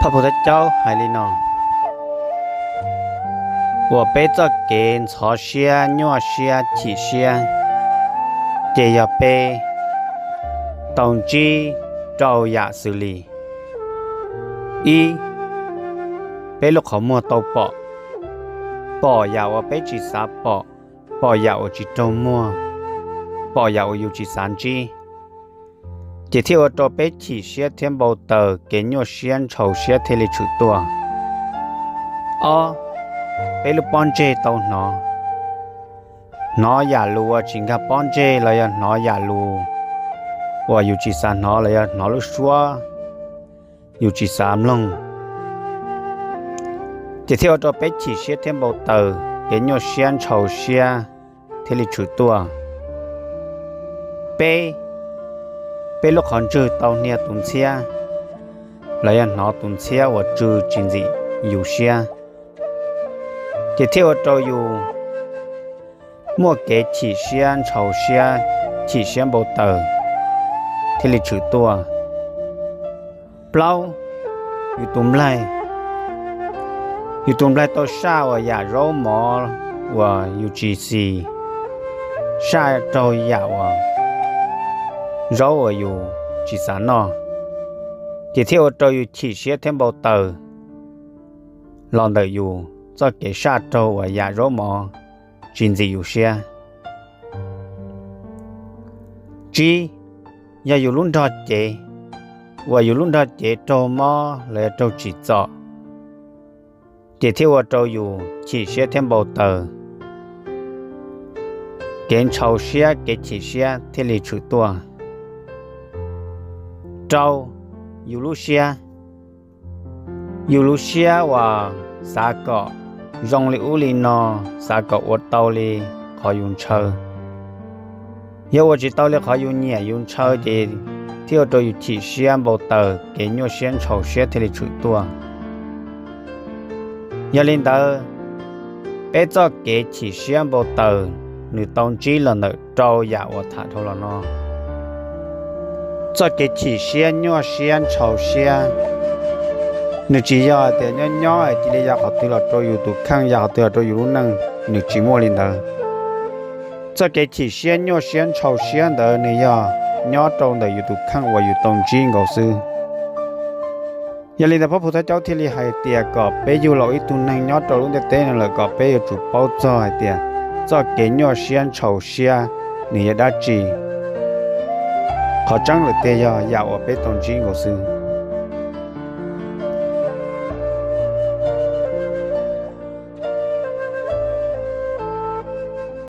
Phau Phu Thaj Caub hais li no: Uas peb txoj kev ntxhov siab, nyuaj siab, chim siab, ces yog peb tau ntsib rau yam xws li: ib, peb lub qhov muag tau pom, pom yam uas peb tsis xav pom, pom yam uas tsis raug muag, pom yam uas yus tsis xav ntsib, ces thiaj ua rau peb chim siab thiab npau taws, kev nyuaj siab ntshaus siab thiaj li tshwm tuaj. Ob, peb lub pob ntseg tau hnov, hnov yam lus uas tsis nkag pob ntseg los yog hnov yam lus uas yus tsis xav hnov los yog hnov lub suab yus tsis xav mloog, ces thiaj ua rau peb chim siab thiab npau taws, kev nyuaj siab ntshaus siab thiaj li tshwm tuaj. Peb, peb lub qhov ntswg tau hnia tus ntxhiab los yog hnov tus ntxhiab uas tsw tsis ntxim yus siab, ces thiaj ua rau yus muaj kev chim siab ntshaus siab, chim siab npau taws thiaj li tshwm tuaj. Plaub, yus tus nplaig, yus tus nplaig tau saj uas yam zaub mov uas yus tsis xis, saj raug yam uas zaub uas yus tsis xav noj, ces thiaj ua rau yus chim siab thiab npau taws los ntawm yus txoj kev saj raug uas yam zaub mov tsis ntxim yus siab. Tsib, yog yus lub nrog cev, uas yus lub nrog cev raug mob los yog raug tsim txom, ces thiaj ua rau yus chim siab thiab npau taws, kev ntshaus siab kev chim siab thiaj li tshwm tuaj. Rau, yus lub siab, yus lub siab uas xav kom zoo li ub li no, xav kom ua tau li qhov yus ntshaw, yog ua tsis tau li qhov yus nyiam yus ntshaw, ces thiaj ua rau yus chim siab npau taws, kev nyuaj siab ntshaus siab thiaj li tshwm tuaj. Yog li ntawd, peb txoj kev chim siab npau taws nws tau ntsib los ntawm rau yam uas tham dhau los no. Txoj kev chim siab nyuaj siab ntshaus siab, nws tsis yog hais tias nyob nyob cia li ya qhov twg los rau yus tus kheej, ya qhov twg los rau yus lub neej, nws tsis muaj li ntawd. Txoj kev chim siab nyuaj siab ntshaus siab ntawd nws yog nyob rau ntawm yus tus kheej uas yus tau ntsib nkaus xwb. Yog li ntawd Phab Phu Thaj Caub thiaj li hais tias kom peb yug los ib tug neeg nyob rau lub ntiaj teb no lawm kom peb yuav tsum paub txog hais tias txoj kev nyuaj siab ntshaus siab nws yog dab tsi. Qhov tseeb lawm tiag yog yam uas peb tau ntsib nkaus xwb.